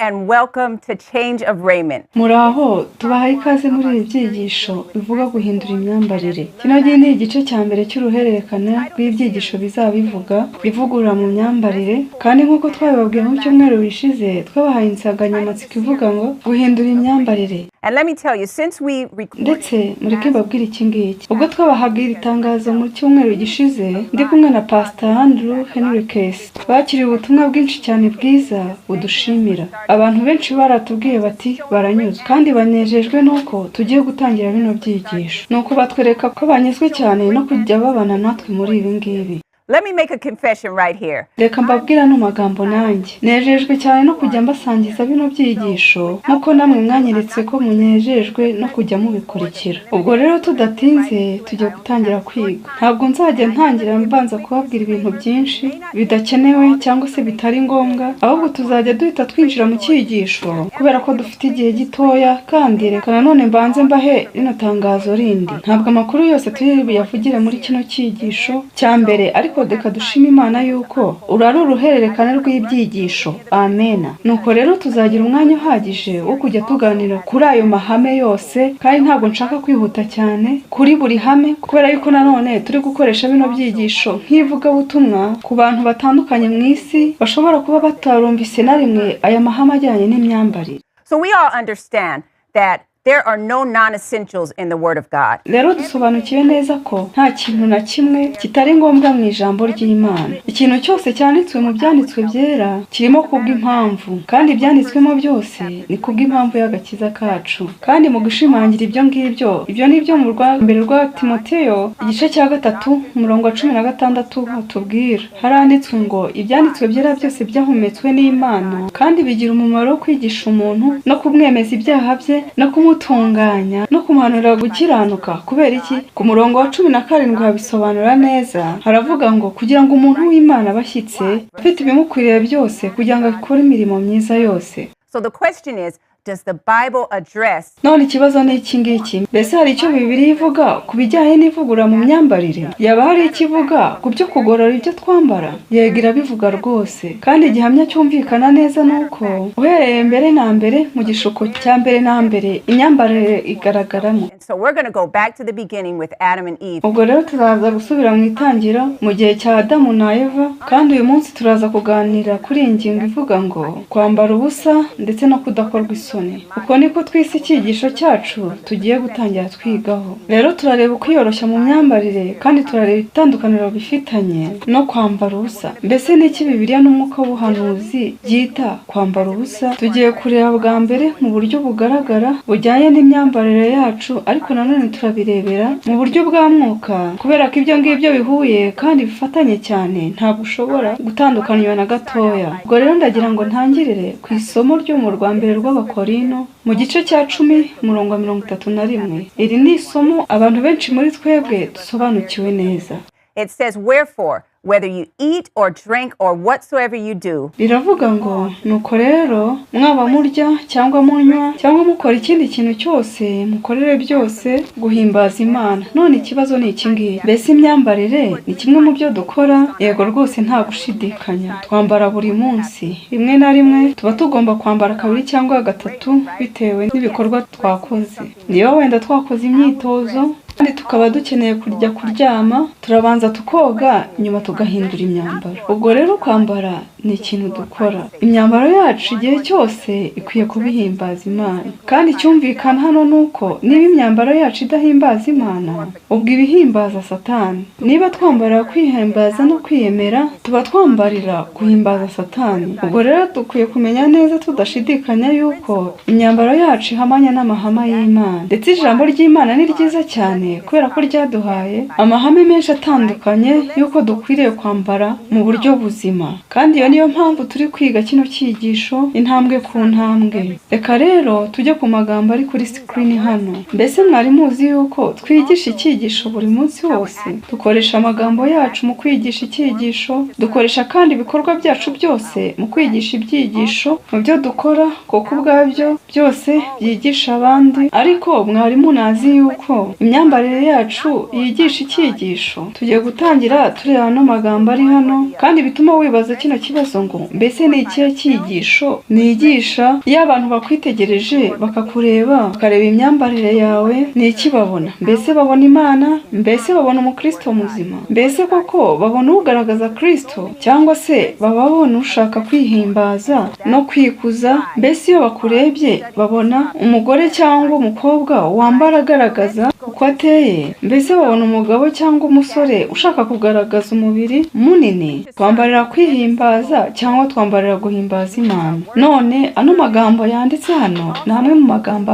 And welcome to Change of Raiment. Muraho, tubahaye ikaze muri ibi byigisho bivuga guhindura imyambarire. Kino gihe ni igice cya mbere cy'uruhererekane rw'ibyigisho bizaba bivuga ivugurura mu myambarire, kandi nk'uko twabibabwiye mu cyumweru bishize, twabahaye insanganyamatsiko ivuga ngo guhindura imyambarire. And let me tell you, since we recorded Ndetse mureke mbabwire iki ngiki: ubwo twabahaga iri tangazo mu cyumweru gishize, ndi kumwe na Pastor Andrew Henriques, bakiriye ubutumwa bwinshi cyane bwiza budushimira. Abantu benshi baratubwiye bati baranyuzwe kandi banejejwe n'uko tugiye gutangira bino byigisho, nuko batwereka ko banyuzwe cyane no kujya babana natwe muri ibi ngibi. Let me make a confession right here. Reka mbabwire ano magambo: nanjye nejejwe cyane no kujya mbasangiza bino byigisho, nk'uko namwe mwanyeretse ko munejejwe no kujya mubikurikira. Ubwo rero tudatinze, tugiye gutangira kwiga. Ntabwo nzajya ntangira mbanza kubabwira ibintu byinshi bidakenewe cyangwa se bitari ngombwa, ahubwo tuzajya duhita twinjira mu cyigisho kubera ko dufite igihe gitoya. Kandi reka nanone mbanze mbahe rino tangazo rindi: ntabwo amakuru yose turi buyavugire muri kino cyigisho cya mbere, ariko reka dushime Imana yuko uru ari uruhererekane rw'ibyigisho. Amena. Nuko rero tuzagira umwanya uhagije wo kujya tuganira kuri ayo mahame yose, kandi ntabwo nshaka kwihuta cyane kuri buri hame, kubera yuko nanone turi gukoresha bino byigisho nk'ivugabutumwa ku bantu batandukanye mu isi bashobora kuba batarumvise na rimwe aya mahame ajyanye n'imyambarire. So we all understand that there are no non essentials in the Word of God. Rero dusobanukiwe neza ko nta kintu na kimwe kitari ngombwa mu ijambo ry'Imana. Ikintu cyose cyanditswe mu byanditswe byera kirimo kubw'impamvu, kandi ibyanditswemo byose ni kubw'impamvu y'agakiza kacu. Kandi mu gushimangira ibyo ngibyo, ibyo ni byo mu rwa mbere rwa Timoteyo, igice cya 3, umurongo wa 16 hatubwira. Haranditswe ngo: "Ibyanditswe byera byose byahumetswe n'Imana kandi bigira umumaro wo kwigisha umuntu no kumwemeza ibyaha bye no kumutunganya no kumuhanurira gukiranuka." Kubera iki? Ku murongo wa 17 habisobanura neza, haravuga ngo kugira ngo umuntu w'Imana abe ashyitse, afite ibimukwiriye byose, kugira ngo akore imirimo myiza yose. So the question is, does the Bible address None ikibazo ni iki ngiki: mbese hari icyo Bibiliya ivuga ku bijyanye n'ivugurura mu myambarire? Yaba hari icyo ivuga ku byo kugorora ibyo twambara? Yego, irabivuga rwose. Kandi igihamya cyumvikana neza ni uko uhereye mbere na mbere, mu gishuko cya mbere na mbere, imyambarire igaragaramo. And so we're going to go back to the beginning with Adam and Eve. Ubwo rero turaza gusubira mu itangiro, mu gihe cya Adamu na Eva, kandi uyu munsi turaza kuganira kuri iyi ngingo ivuga ngo kwambara ubusa ndetse no kudakorwa isoni. Uko niko twise icyigisho cyacu tugiye gutangira twigaho. Rero turareba ukwiyoroshya mu myambarire, kandi turareba itandukaniro bifitanye no kwambara ubusa. Mbese ni iki Bibiliya n'umwuka w'ubuhanuzi byita kwambara ubusa? Tugiye kureba bwa mbere mu buryo bugaragara bujyanye n'imyambarire yacu, ariko nanone turabirebera mu buryo bwa mwuka, kubera ko ibyo ngibyo bihuye kandi bifatanye cyane, ntabwo ushobora gutandukanywa na gatoya. Ubwo rero ndagira ngo ntangirire ku isomo ryo mu rwa mbere rw'Abakorino, mu gice cya 10, umurongo wa 31. Iri ni isomo abantu benshi muri twebwe dusobanukiwe neza. It says, "Wherefore, whether you eat or drink or whatsoever you do, Riravuga ngo: "Nuko rero mwaba murya cyangwa munywa cyangwa mukora ikindi kintu cyose, mukorere byose guhimbaza Imana." None ikibazo ni iki ngiki: mbese imyambarire ni kimwe mu byo dukora? Yego rwose, nta gushidikanya, twambara buri munsi. Rimwe na rimwe tuba tugomba kwambara kabiri cyangwa gatatu bitewe n'ibikorwa twakoze. Niba wenda twakoze imyitozo kandi tukaba dukeneye kujya kuryama, turabanza tukoga, nyuma tugahindura imyambaro. Ubwo rero kwambara ni ikintu dukora. Imyambaro yacu igihe cyose ikwiye kubihimbaza Imana. Kandi icyumvikana hano ni uko niba imyambaro yacu idahimbaza Imana, ubwo ibihimbaza Satani. Niba twambarira kwihimbaza no kwiyemera, tuba twambarira guhimbaza Satani. Ubwo rero dukwiye kumenya neza tudashidikanya yuko imyambaro yacu ihamanya n'amahame y'Imana. Ndetse ijambo ry'Imana ni ryiza cyane, kubera ko ryaduhaye amahame menshi atandukanye y'uko dukwiriye kwambara mu buryo buzima. Kandi iyo niyo mpamvu turi kwiga kino cyigisho intambwe ku ntambwe. Reka rero tujye ku magambo ari kuri sikirini hano. Mbese mwari muzi yuko twigisha icyigisho buri munsi wose? Dukoresha amagambo yacu mu kwigisha icyigisho, dukoresha kandi ibikorwa byacu byose mu kwigisha ibyigisho mu byo dukora, kuko ubwabyo byose byigisha abandi. Ariko mwari munazi yuko imyambarire yacu yigisha icyigisho? Tugiye gutangira tureba ano magambo ari hano, kandi bituma wibaza kino kibazo ngo mbese ni ikihe cyigisho nigisha? Iyo abantu bakwitegereje bakakureba, bakareba imyambarire yawe, ni iki babona? Mbese babona Imana? Mbese babona umukristo muzima? Mbese koko babona ugaragaza Kristo, cyangwa se baba babona ushaka kwihimbaza no kwikuza? Mbese iyo bakurebye babona umugore cyangwa umukobwa wambara agaragaza uko ateye? Mbese babona umugabo cyangwa umusore ushaka kugaragaza umubiri munini? Twambarira kwihimbaza cyangwa twambarira guhimbaza Imana? None ano magambo yanditse hano ni amwe mu magambo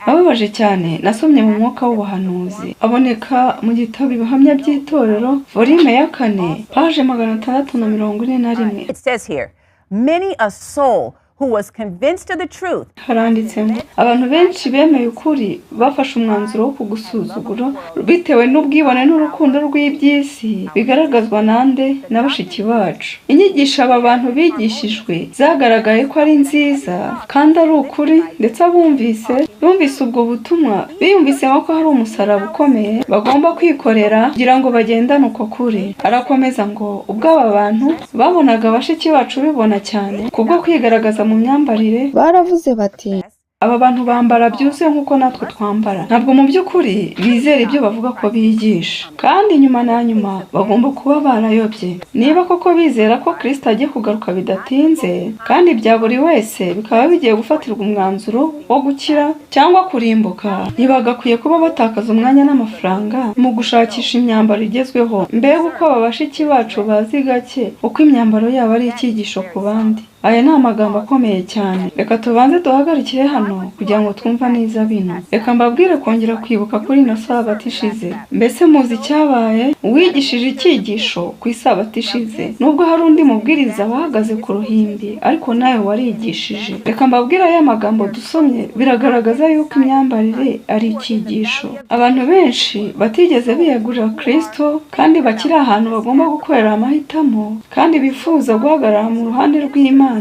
ababaje cyane nasomye mu mwuka w'ubuhanuzi, aboneka mu gitabo Ibihamya by'Itorero, volume ya 4, paje 641. It says here, many a soul who was convinced of the truth. Haranditse ngo abantu benshi bemeye ukuri bafashe umwanzuro wo kugusuzugura bitewe n'ubwibone n'urukundo rw'iby'isi bigaragazwa nande? Na bashiki bacu. Inyigisho aba bantu bigishijwe zagaragaye ko ari nziza kandi ari ukuri, ndetse abumvise bumvise ubwo butumwa biyumvisemo ko hari umusaraba ukomeye bagomba kwikorera kugira ngo bagendane uko kuri. Arakomeza ngo ubwo aba bantu babonaga bashiki bacu bibona cyane kubwo kwigaragaza mu myambarire, baravuze bati aba bantu bambara byuzuye nk'uko natwe twambara, ntabwo mu by'ukuri bizera ibyo bavuga ko bigisha, kandi nyuma na nyuma bagomba kuba barayobye. Niba koko bizera ko Kristo agiye kugaruka bidatinze, kandi ibya buri wese bikaba bigiye gufatirwa umwanzuro wo gukira cyangwa kurimbuka, ntibagakwiye kuba batakaza umwanya n'amafaranga mu gushakisha imyambaro igezweho. Mbega uko aba bashiki bacu bazi gake uko imyambaro yabo ari icyigisho ku bandi. Aya ni amagambo akomeye cyane. Reka tubanze duhagarikire hano kugira ngo twumva neza bino. Reka mbabwire kongera kwibuka kuri ino sabato ishize. Mbese muzi icyabaye? Uwigishije icyigisho ku isabato ishize, nubwo hari undi mubwiriza wahagaze ku ruhimbi, ariko nawe warigishije. Reka mbabwire aya magambo dusomye biragaragaza yuko imyambarire ari icyigisho. Abantu benshi batigeze biyegurira Kristo kandi bakiri ahantu bagomba gukorera amahitamo, kandi bifuza guhagarara mu ruhande rw'Imana,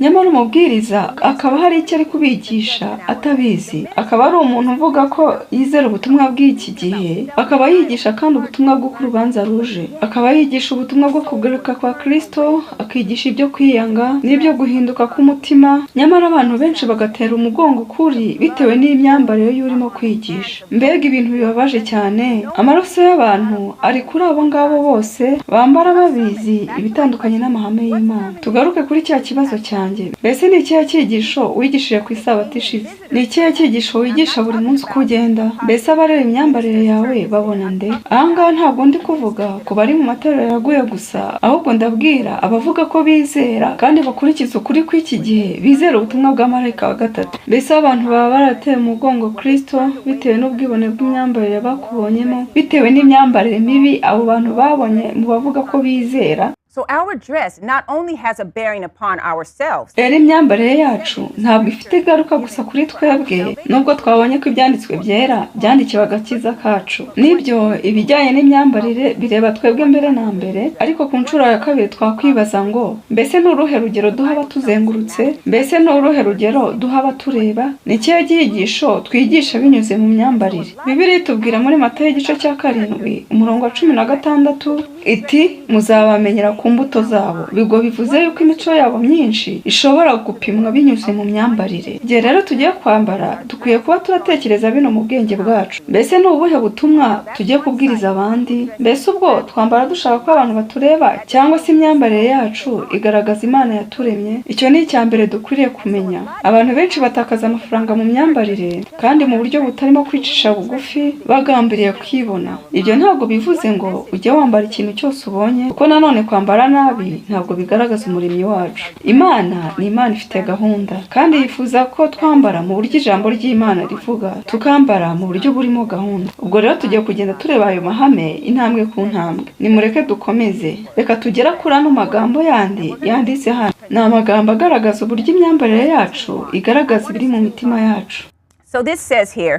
nyamara umubwiriza akaba hari icyo ari kubigisha atabizi, akaba ari umuntu uvuga ko yizera ubutumwa bw'iki gihe, akaba yigisha kandi ubutumwa bw'uko urubanza ruje, akaba yigisha ubutumwa bwo kugaruka kwa Kristo, akigisha ibyo kwiyanga n'ibyo guhinduka k'umutima, nyamara abantu benshi bagatera umugongo ukuri bitewe n'imyambarire y'urimo kwigisha. Mbega ibintu bibabaje cyane! Amaraso y'abantu ari kuri abo ngabo bose bambara babizi ibitandukanye n'amahame y'Imana. Tugaruke kuri cya kibazo cyanjye. Mbese ni ikihe cyigisho wigishije ku isabato ishize? Ni ikihe cyigisho wigisha buri munsi uko ugenda? Mbese abareba imyambarire yawe babona nde? Aha ngaha ntabwo ndi kuvuga ku bari mu matorero yaguye gusa, ahubwo ndabwira abavuga ko bizera kandi bakurikiza ukuri kw'iki gihe, bizera ubutumwa bwa marayika wa gatatu. Mbese abantu baba barateye umugongo Kristo bitewe n'ubwibone bw'imyambarire bakubonyemo, bitewe n'imyambarire mibi abo bantu babonye mu bavuga ko bizera? So our dress not only has a bearing upon ourselves. Rero imyambarire yacu ntabwo ifite ingaruka gusa kuri twebwe, nubwo twabonye ko ibyanditswe byera byandikiwe agakiza kacu. Nibyo, ibijyanye n'imyambarire bireba twebwe mbere na mbere, ariko ku nshuro ya kabiri twakwibaza ngo mbese ni uruhe rugero duha abatuzengurutse? Mbese ni uruhe rugero duha abatureba? Ni ikihe cyigisho twigisha binyuze mu myambarire? Bibiliya itubwira muri Matayo igice cya 7 umurongo wa 16 iti muzabamenyera ku mbuto zabo. Bigo bivuze yuko imico yabo myinshi ishobora gupimwa binyuze mu myambarire. Igihe rero tugiye kwambara, dukwiye kuba turatekereza bino mu bwenge bwacu. Mbese ni ubuhe butumwa tugiye kubwiriza abandi? Mbese ubwo twambara dushaka ko abantu batureba, cyangwa se imyambarire yacu igaragaza Imana yaturemye? Icyo ni icya mbere dukwiriye kumenya. Abantu benshi batakaza amafaranga mu myambarire kandi mu buryo butarimo kwicisha bugufi, bagambiriye kwibona. Ibyo ntabwo bivuze ngo ujye wambara ikintu cyose ubonye, kuko nanone kwambara nabi ntabwo bigaragaza umuremyi wacu. Imana ni Imana ifite gahunda, kandi yifuza ko twambara mu buryo ijambo ry'Imana rivuga, tukambara mu buryo burimo gahunda. Ubwo rero tugiye kugenda tureba ayo mahame intambwe ku ntambwe. Nimureke dukomeze. Reka tugera kuri ano magambo yandi yanditse hano. Ni amagambo agaragaza uburyo imyambarire yacu igaragaza ibiri mu mitima yacu. So this says here,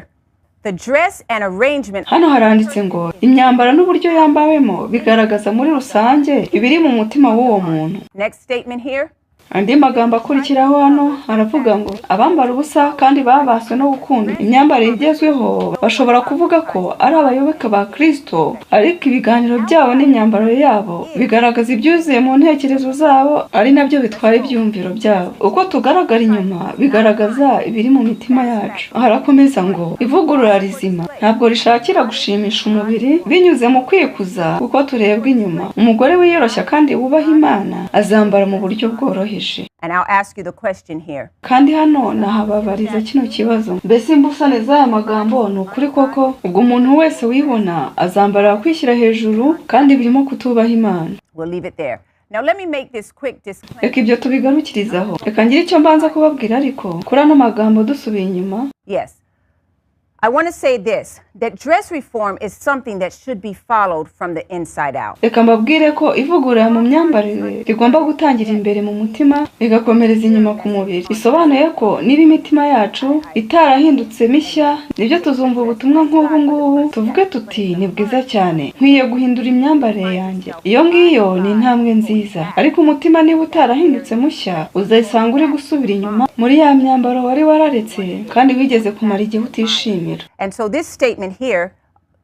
the dress and arrangement. Hano haranditse ngo imyambaro n'uburyo yambawemo bigaragaza muri rusange ibiri mu mutima w'uwo muntu. Next statement here. Andi magambo akurikiraho hano aravuga ngo abambara ubusa kandi babaswe no gukunda imyambarire igezweho bashobora kuvuga ko ari abayoboke ba Kristo, ariko ibiganiro byabo n'imyambaro yabo bigaragaza ibyuzuye mu ntekerezo zabo, ari nabyo bitwara ibyumviro byabo. Uko tugaragara inyuma bigaragaza ibiri mu mitima yacu. Harakomeza ngo ivugurura rizima ntabwo rishakira gushimisha umubiri binyuze mu kwikuza kuko turebwa inyuma. Umugore wiyoroshya kandi wubaha Imana azambara mu buryo bworoheje. And I'll ask you the question here. Kandi hano nahababariza kino kibazo: mbese imbusane z'aya magambo ni ukuri koko? Ubwo umuntu wese wibona azambara kwishyira hejuru kandi birimo kutubaha Imana. We'll leave it there. Now, let me make this quick disclaimer. Reka ibyo tubigarukirizaho. Reka ngire icyo mbanza kubabwira, ariko kuri ano magambo dusubiye inyuma. Yes. I want to say this, that dress reform is something that should be followed from the inside out. Reka mbabwire ko ivugurura mu myambarire rigomba gutangira imbere mu mutima, rigakomereza inyuma ku mubiri. Bisobanuye ko niba imitima yacu itarahindutse mishya, nibyo tuzumva ubutumwa nk'ubu ngubu tuvuge tuti: "Ni bwiza cyane, nkwiye guhindura imyambarire yanjye." Iyo ngiyo ni intambwe nziza, ariko umutima niba utarahindutse mushya, uzayisanga uri gusubira inyuma muri ya myambaro wari wararetse kandi wigeze kumara igihe utishimira. And so this statement here,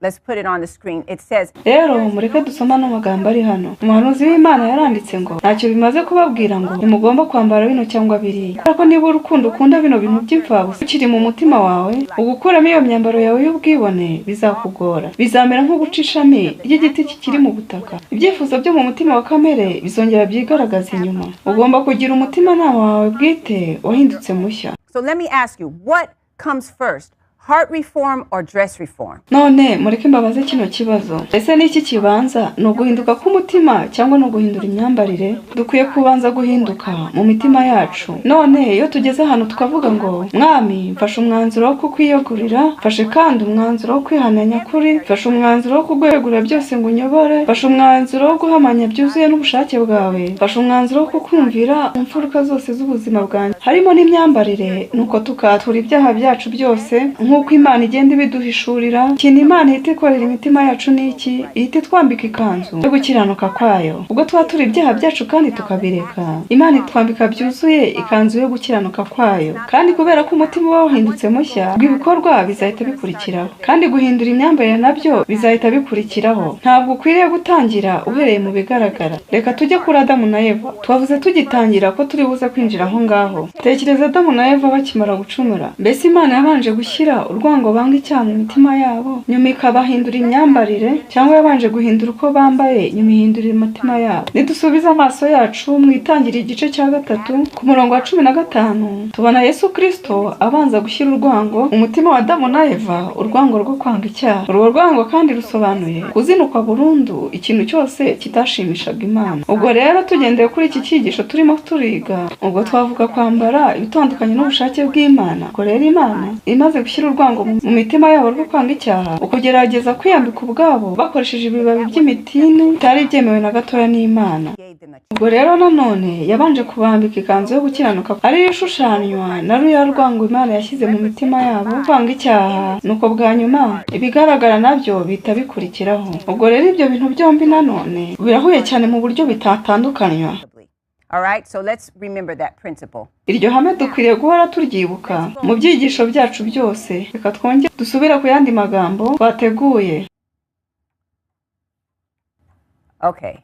let's put it on the screen. It says, Rero mureke dusoma ano magambo ari hano. Umuhanuzi w'Imana yaranditse ngo ntacyo bimaze kubabwira ngo ntimugomba kwambara bino cyangwa biriya, kubera ko niba urukundo ukunda bino bintu by'imfabusa ukiri mu mutima wawe, ugukuramo iyo myambaro yawe y'ubwibone bizakugora, bizamera nko guca ishami ry'igiti kikiri mu butaka. Ibyifuzo byo mu mutima wa kamere bizongera byigaragaza inyuma. Ugomba kugira umutimanama wawe bwite wahindutse mushya. So let me ask you, what comes first, heart reform or dress reform? None mureke mbabaze kino kibazo: ese ni iki kibanza? Ni uguhinduka k'umutima cyangwa ni uguhindura imyambarire? Dukwiye kubanza guhinduka mu mitima yacu. None iyo tugeze ahantu tukavuga ngo: "Mwami, mfashe umwanzuro wo kukwiyegurira, mfashe kandi umwanzuro wo kwihana nyakuri, mfashe umwanzuro wo kukwegurira byose ngo unyobore, mfashe umwanzuro wo guhamanya byuzuye n'ubushake bwawe, mfashe umwanzuro wo kukumvira mu mfuruka zose z'ubuzima bwanjye, harimo n'imyambarire," nuko tukatura ibyaha byacu byose nk'uko Imana igenda ibiduhishurira, ikintu Imana ihita ikorera imitima yacu ni iki? Ihita itwambika ikanzu yo gukiranuka kwayo. Ubwo twatura ibyaha byacu kandi tukabireka, Imana itwambika byuzuye ikanzu yo gukiranuka kwayo. Kandi kubera ko umutima uba wahindutse mushya, ubwo ibikorwa bizahita bikurikiraho, kandi guhindura imyambarire nabyo bizahita bikurikiraho. Ntabwo ukwiriye gutangira uhereye mu bigaragara. Reka tujye kuri Adamu na Eva. Twavuze tugitangira ko turi buze kwinjira aho ngaho. Tekereza Adamu na Eva bakimara gucumura. Mbese Imana yabanje gushyira urwango banga icyaha mu mitima yabo, nyuma ikabahindura imyambarire, cyangwa yabanje guhindura uko bambaye, nyuma ihindura imitima yabo? Nidusubiza amaso yacu mu Itangira igice cya 3 ku murongo wa 15, tubona Yesu Kristo abanza gushyira urwango mu mutima wa Adamu na Eva, urwango rwo kwanga icyaha. Urwo rwango kandi rusobanuye kuzinukwa burundu ikintu cyose kitashimishaga Imana. Ubwo rero tugendeye kuri iki cyigisho turimo turiga, ubwo twavuga kwambara ibitandukanye n'ubushake bw'Imana. Ubwo rero Imana imaze gushyira urwango mu mitima yabo rwo kwanga icyaha, ukugerageza kwiyambika ubwabo bakoresheje ibibabi by'imitini bitari byemewe na gatoya n'Imana. Gave them a Ubwo rero nanone yabanje kubambika ikanzu yo gukiranuka, ariyo ishushanywa na ruriya rwango Imana yashyize mu mitima yabo kwanga icyaha, nuko bwa nyuma ibigaragara nabyo bihita bikurikiraho. Ubwo rero ibyo bintu byombi nanone birahuye cyane mu buryo bitatandukanywa. All right, so let's remember that principle. Iryo hame dukwiriye guhora turyibuka mu byigisho byacu byose. Reka twongere dusubire ku yandi magambo twateguye. Okay.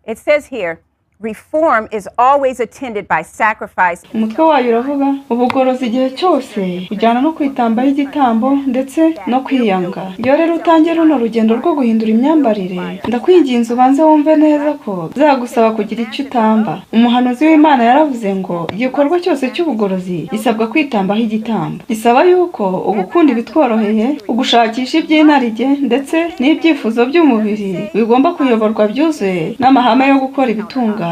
It says here, reform is always attended by sacrifice. Umutwe wayo uravuga: ubugorozi igihe cyose bujyana no kwitambaho igitambo ndetse no kwiyanga. Iyo rero utangiye runo rugendo rwo guhindura imyambarire, ndakwinginze ubanze wumve neza ko bizagusaba kugira icyo utamba. Umuhanuzi w'Imana yaravuze ngo igikorwa cyose cy'ubugorozi gisabwa kwitambaho igitambo, gisaba yuko ugukunda ibitworoheye, ugushakisha iby'inarijye ndetse n'ibyifuzo by'umubiri bigomba kuyoborwa byuzuye n'amahame yo gukora ibitunganye.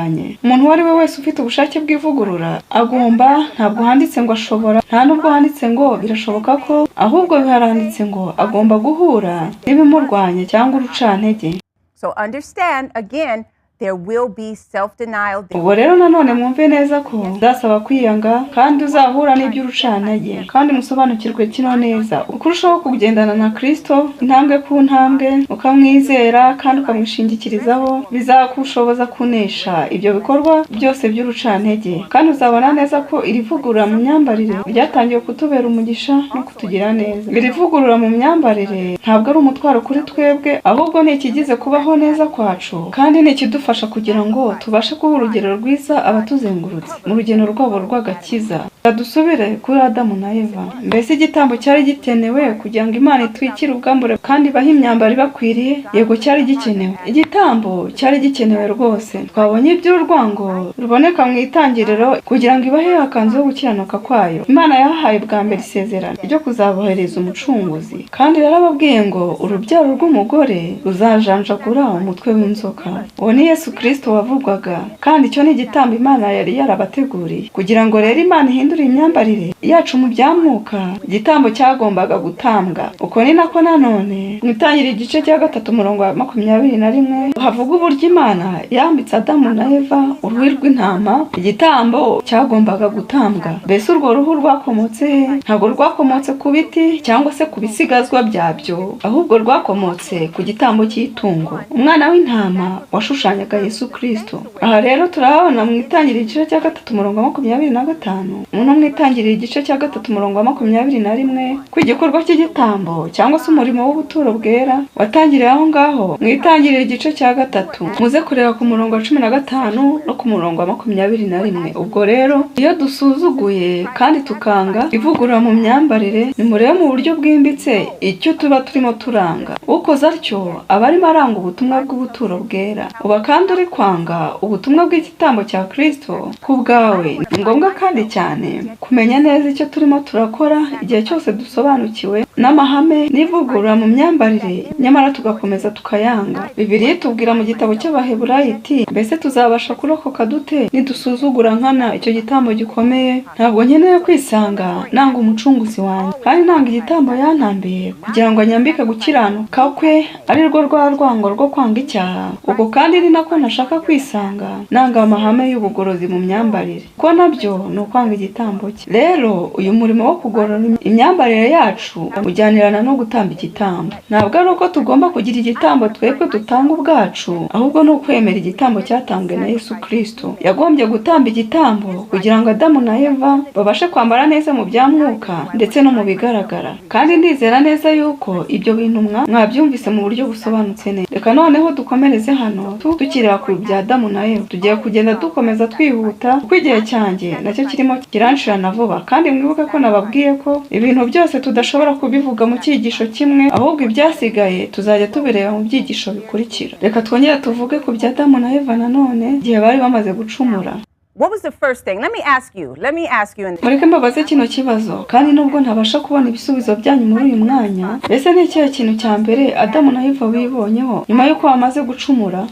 Umuntu uwo ari we wese ufite ubushake bw'ivugurura agomba, ntabwo handitse ngo ashobora, nta nubwo handitse ngo birashoboka ko, ahubwo biharanditse ngo agomba guhura n'ibimurwanya cyangwa urucantege. So understand again There will be self-denial. Ubwo rero nanone mwumve neza ko uzasaba kwiyanga kandi uzahura n'iby'urucantege. Kandi musobanukirwe kino neza, uko urushaho kugendana na Kristo intambwe ku ntambwe, ukamwizera kandi ukamwishingikirizaho, bizakushoboza kunesha ibyo bikorwa byose by'urucantege. Kandi uzabona neza ko iri vugurura mu myambarire ryatangiye kutubera umugisha no kutugira neza. Iri vugurura mu myambarire ntabwo ari umutwaro kuri twebwe, ahubwo ni ikigize kubaho neza kwacu, kandi ni ikidufasha kugira ngo tubashe kuba urugero rwiza abatuzengurutse mu rugendo rwabo rw'agakiza. Dusubire kuri Adamu na Eva. Mbese igitambo cyari gikenewe kugira ngo Imana itwikire ubwambure kandi ibahe imyambaro ibakwiriye? Yego, cyari gikenewe. Igitambo cyari gikenewe rwose. Twabonye iby'urwango ruboneka mu itangiriro kugira ngo ibahe akanzu yo gukiranuka kwayo. Imana yahaye bwa mbere isezerano ryo kuzabohereza umucunguzi, kandi yarababwiye ngo urubyaro rw'umugore ruzajanjagura umutwe w'inzoka. Uwo ni Yesu Kristo wavugwaga, kandi icyo ni igitambo Imana yari yarabateguriye. Kugira ngo rero Imana ihindure imyambarire yacu mu bya mwuka, igitambo cyagombaga gutambwa. Uko ni nako nanone mu itangiriro igice cya 3 umurongo wa 21 havuga uburyo Imana yambitse Adamu na Eva uruhu rw'intama, igitambo cyagombaga gutambwa. Mbese urwo ruhu rwakomotse he? Ntabwo rwakomotse ku biti cyangwa se ku bisigazwa byabyo, ahubwo rwakomotse ku gitambo cy'itungo, umwana w'intama washushanyaga Yesu Kristo. Aha rero turahabona mu itangiriro igice cya 3 umurongo wa 25 no mu itangiriro igice cya 3 umurongo wa 21 ko igikorwa cy'igitambo cyangwa se umurimo w'ubuturo bwera watangiriye aho ngaho mu itangiriro igice cya 3. Muze kureba ku murongo wa 15 no ku murongo wa 21. Ubwo rero iyo dusuzuguye kandi tukanga ivugurura mu myambarire, nimurebe mu buryo bwimbitse icyo tuba turimo turanga. Ukoze atyo aba arimo aranga ubutumwa bw'ubuturo bwera. Uba kandi uri kwanga ubutumwa bw'igitambo cya Kristo ku bwawe. Ni ngombwa kandi cyane kumenya neza icyo turimo turakora igihe cyose dusobanukiwe n'amahame n'ivugurura mu myambarire, nyamara tugakomeza tukayanga. Bibiliya itubwira mu gitabo cy'Abaheburayo iti: mbese tuzabasha kurokoka dute nidusuzugura nkana icyo gitambo gikomeye? Ntabwo nkeneye kwisanga nanga umucunguzi wanjye, kandi nanga igitambo yantambiye kugira ngo anyambike gukiranuka kwe, ari rwo rwa rwango rwo kwanga icyaha. Ubwo kandi ni nako ntashaka kwisanga nanga amahame y'ubugorozi mu myambarire, ko nabyo ni ukwanga igitambo cye. Rero uyu murimo wo kugorora imyambarire yacu ujyanirana no gutamba igitambo. Ntabwo ari uko tugomba kugira igitambo twebwe dutanga ubwacu, ahubwo ni ukwemera igitambo cyatambwe na Yesu Kristo. Yagombye gutamba igitambo kugira ngo Adamu na Eva babashe kwambara neza mu bya mwuka ndetse no mu bigaragara. Kandi ndizera neza yuko ibyo bintu mwabyumvise mu buryo busobanutse neza. Reka noneho dukomereze hano tukireba ku bya Adamu na Eva. Tugiye kugenda dukomeza twihuta kuko igihe cyanjye nacyo kirimo kiranshirana vuba. Kandi mwibuke ko nababwiye ko ibintu byose tudashobora kubivuga mu cyigisho kimwe, ahubwo ibyasigaye tuzajya tubireba mu byigisho bikurikira. Reka twongere tuvuge ku bya Adamu na Eva nanone igihe bari bamaze gucumura. What was the first thing? Let me ask you. Let me ask you. Mureke mbabaze kino kibazo, kandi nubwo ntabasha kubona ibisubizo byanyu muri uyu mwanya, mbese ni ikihe kintu cya mbere Adamu na Eva bibonyeho nyuma y'uko bamaze gucumura?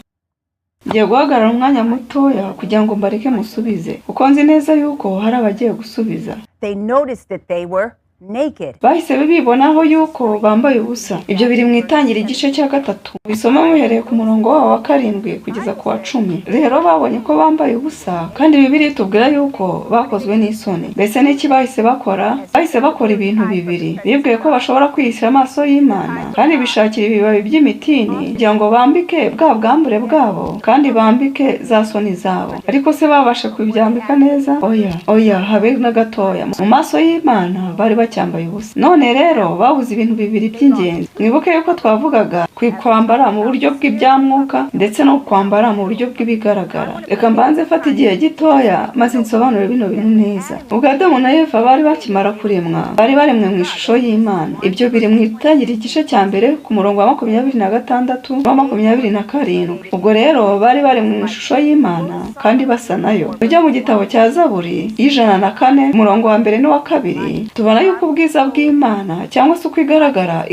Ngiye guhagarara umwanya mutoya kugira ngo mbareke musubize, kuko nzi neza yuko hari abagiye gusubiza. They noticed that they were naked. Bahise bibonaho yuko bambaye ubusa. Ibyo biri mu itangira igice cya 3, bisoma muhereye ku murongo wabo wa 7 kugeza ku wa 10. Rero babonye ko bambaye ubusa, kandi Bibiliya itubwira yuko bakozwe n'isoni. Mbese n'iki bahise bakora? Bahise bakora ibintu bibiri. Bibwiye ko bashobora kwihisha amaso y'Imana, kandi bishakira ibibabi by'imitini kugira ngo bambike bwa bwambure bwabo, kandi bambike za soni zabo. Ariko se babashe kubyambika neza? Oya, oya, habe na gatoya. Mu maso y'Imana bari bacyambaye ubusa. None rero babuze ibintu bibiri by'ingenzi. Mwibuke yuko twavugaga kwambara mu buryo bw'ibyamwuka ndetse no kwambara mu buryo bw'ibigaragara. Reka mbanze mfate igihe gitoya maze nsobanure bino bintu neza. Ubwo Adamu na Eva bari bakimara kuremwa, bari baremwe mu ishusho y'Imana. Ibyo biri mu itangira igice cya 1 ku murongo wa 26 wa 27. Ubwo rero bari baremwe mu ishusho y'Imana kandi basa nayo. Ujya mu gitabo cya Zaburi 104 umurongo wa 1 n'uwa 2, tubona yuko ubwiza bw'Imana cyangwa se uko igaragara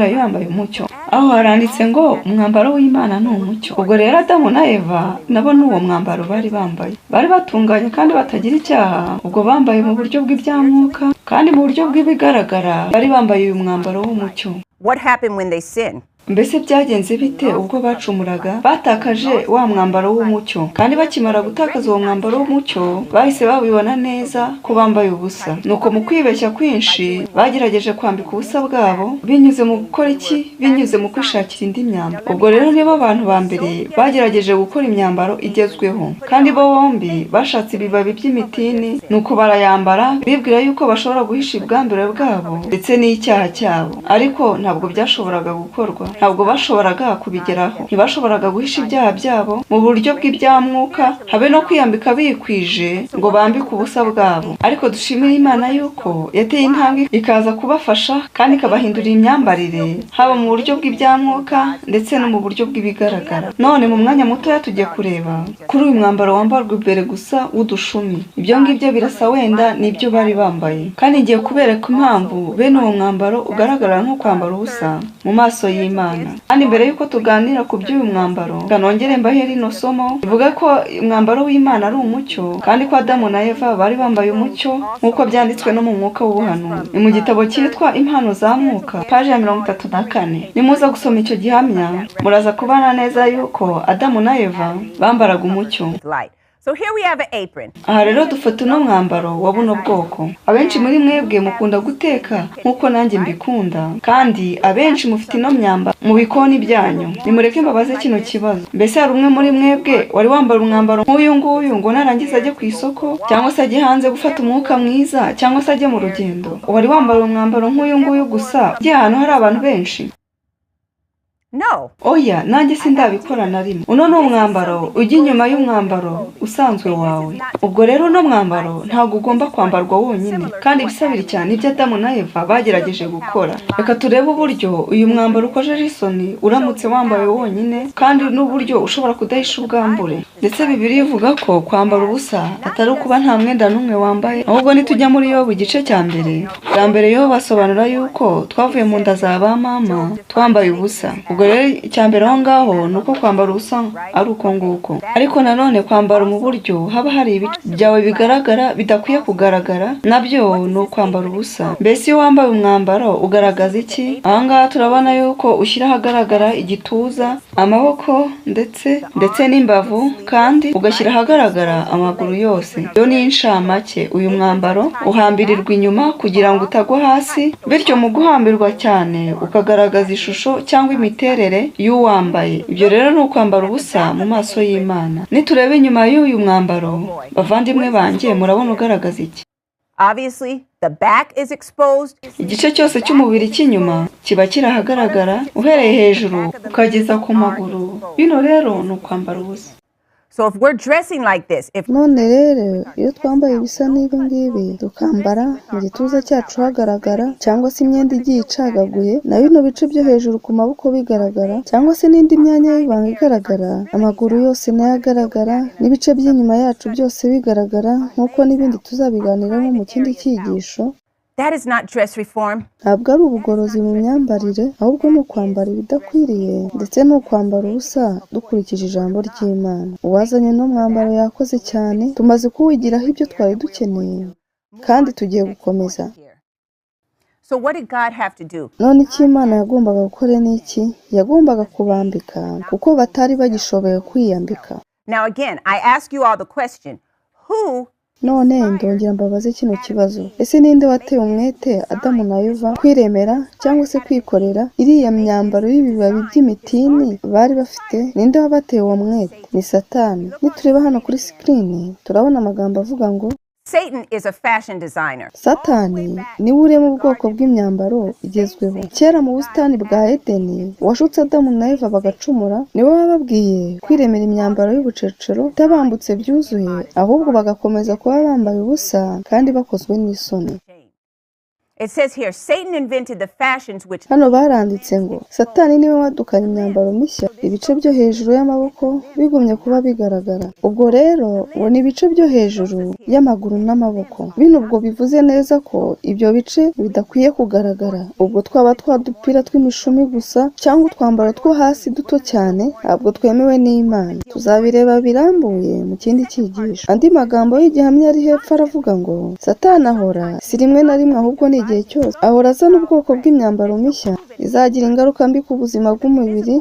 yambaye umucyo. Aho haranditse ngo umwambaro w'Imana ni umucyo. Ubwo rero Adamu na Eva nabo ni uwo mwambaro bari bambaye. Bari batunganye kandi batagira icyaha. Ubwo bambaye mu buryo bw'ibyamwuka kandi mu buryo bw'ibigaragara bari bambaye uyu mwambaro w'umucyo. What happened when they sinned? Mbese byagenze bite ubwo bacumuraga? Batakaje wa mwambaro w'umucyo, kandi bakimara gutakaza uwo mwambaro w'umucyo bahise babibona neza ko bambaye ubusa. Nuko mu kwibeshya kwinshi bagerageje kwambika ubusa bwabo binyuze mu gukora iki? Binyuze mu kwishakira indi myambaro. Ubwo rero nibo abantu ba mbere bagerageje gukora imyambaro igezweho, kandi bo bombi bashatse ibibabi by'imitini, nuko barayambara bibwira yuko bashobora guhisha ubwambure bwabo ndetse n'icyaha cyabo. Ariko ntabwo byashoboraga gukorwa, ntabwo bashoboraga kubigeraho. Ntibashoboraga guhisha ibyaha byabo mu buryo bw'ibyamwuka, habe no kwiyambika bikwije ngo bambike ubusa bwabo. Ariko dushimire Imana yuko yateye intambwe ikaza kubafasha kandi ikabahindurira imyambarire, haba mu buryo bw'ibyamwuka ndetse no mu buryo bw'ibigaragara. None mu mwanya mutoya tugiye kureba kuri uyu mwambaro wambarwa imbere gusa w'udushumi. Ibyo ngibyo birasa wenda n'ibyo bari bambaye, kandi ngiye kubereka impamvu bene uwo mwambaro ugaragara nko kwambara ubusa mu maso y'Imana. Kandi mbere yuko tuganira ku by'uyu mwambaro, nongere mbahe rino somo rivuga ko umwambaro w'Imana ari umucyo, kandi ko Adamu na Eva bari bambaye umucyo nk'uko byanditswe no mu mwuka w'ubuhanuzi. Ni mu gitabo cyitwa Impano za Mwuka, paji ya 34. Nimuza gusoma icyo gihamya muraza kubana neza yuko Adamu na Eva bambaraga umucyo. Light. So here we have an apron. Aha rero dufata uno mwambaro wa buno bwoko. Abenshi muri mwebwe mukunda guteka nk'uko nanjye mbikunda, kandi abenshi mufite ino myambaro mu bikoni byanyu. Nimureke mbabaze kino kibazo: mbese hari umwe muri mwebwe wari wambara umwambaro nk'uyu nguyu ngo narangiza ajye ku isoko, cyangwa se ajye hanze gufata umwuka mwiza, cyangwa se ajye mu rugendo? Wari wambara umwambaro nk'uyu nguyu gusa ugiye ahantu hari abantu benshi? No. Oya, nanjye sindabikora na rimwe. Uno ni umwambaro ujya inyuma y'umwambaro usanzwe wawe. Ubwo rero uno mwambaro ntabwo ugomba kwambarwa wonyine, kandi ibisabira cyane ibyo Adamu na Eva bagerageje gukora. Reka turebe uburyo uyu mwambaro ukojeje isoni uramutse wambawe wonyine, kandi n'uburyo ushobora kudahisha ubwambure. Ndetse Bibiliya ivuga ko kwambara ubusa atari ukuba nta mwenda n'umwe wambaye, ahubwo nitujya muri Yobu igice cya mbere, bwa mbere Yobu asobanura yuko twavuye mu nda za ba mama twambaye ubusa. Ubwo rero icya mbere aho ngaho ni uko kwambara ubusa ari uko nguko. Ariko nanone kwambara mu buryo haba hari ibice byawe bigaragara bidakwiye kugaragara, nabyo ni ukwambara ubusa. Mbese iyo wambaye umwambaro ugaragaza iki? Aha ngaha turabona yuko ushyira ahagaragara igituza, amaboko ndetse n'imbavu, kandi ugashyira ahagaragara amaguru yose. Iyo ni inshamake. Uyu mwambaro uhambirirwa inyuma kugira ngo utagwa hasi, bityo mu guhambirwa cyane ukagaragaza ishusho cyangwa imiterere y'uwambaye. Ibyo rero ni ukwambara ubusa mu maso y'Imana. Nitureba inyuma y'uyu mwambaro, bavandimwe banjye, murabona ugaragaza iki? Obviously, the back is exposed. Igice cyose cy'umubiri cy'inyuma kiba kiri ahagaragara, uhereye hejuru ukageza ku maguru. Bino rero ni ukwambara ubusa. So if we're dressing like this, if None rero iyo twambaye ibisa n'ibi ngibi, tukambara mu gituza cyacu hagaragara, cyangwa se imyenda igiye icagaguye, na bino bice byo hejuru ku maboko bigaragara, cyangwa se n'indi myanya y'ibanga igaragara, amaguru yose nayo agaragara, n'ibice by'inyuma yacu byose bigaragara, nk'uko n'ibindi tuzabiganiraho mu kindi cyigisho. that is not dress reform. Ntabwo ari ubugorozi mu myambarire, ahubwo ni ukwambara ibidakwiriye, ndetse ni ukwambara ubusa dukurikije ijambo ry'Imana. Uwazanye uno mwambaro yakoze cyane, tumaze kuwigiraho ibyo twari dukeneye, kandi tugiye gukomeza. So what did God have to do? None icyo Imana yagombaga gukora ni iki? Yagombaga kubambika, kuko batari bagishoboye kwiyambika. Now again, I ask you all the question, who None ndongera mbabaze kino kibazo: ese ninde wateye umwete Adamu na Eva kwiremera cyangwa se kwikorera iriya myambaro y'ibibabi by'imitini bari bafite? Ninde wabateye uwo mwete? Ni Satani. Nitureba hano kuri sikirini turabona amagambo avuga ngo Satan is a fashion designer. Satani niwe urema ubwoko bw'imyambaro igezweho. Kera mu busitani bwa Edeni, uwashutse Adamu na Eva bagacumura, niwe wababwiye kwiremera imyambaro y'ubucecero itabambutse byuzuye, ahubwo bagakomeza kuba bambaye ubusa kandi bakozwe n'isoni. It says here, Satan invented the fashions which Hano baranditse ngo Satani niwe wadukanye imyambaro mishya, ibice byo hejuru y'amaboko bigumye kuba bigaragara. Ubwo rero ngo ni ibice byo hejuru y'amaguru n'amaboko. Bino ubwo bivuze neza ko ibyo bice bidakwiye kugaragara. Ubwo twaba twadupira tw'imishumi gusa cyangwa utwambaro two hasi duto cyane, ntabwo twemewe n'Imana. Tuzabireba birambuye mu kindi cyigisho. Andi magambo y'igihamya ari hepfo aravuga ngo Satani ahora si rimwe na rimwe, ahubwo ni igihe cyose ahora azana ubwoko bw'imyambaro mishya izagira ingaruka mbi ku buzima bw'umubiri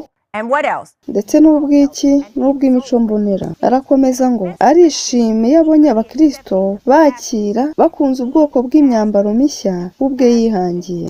ndetse n'ubw'iki n'ubw'imico mbonera. Arakomeza ngo arishima iyo abonye abakristo bakira bakunze ubwoko bw'imyambaro mishya ubwe yihangiye.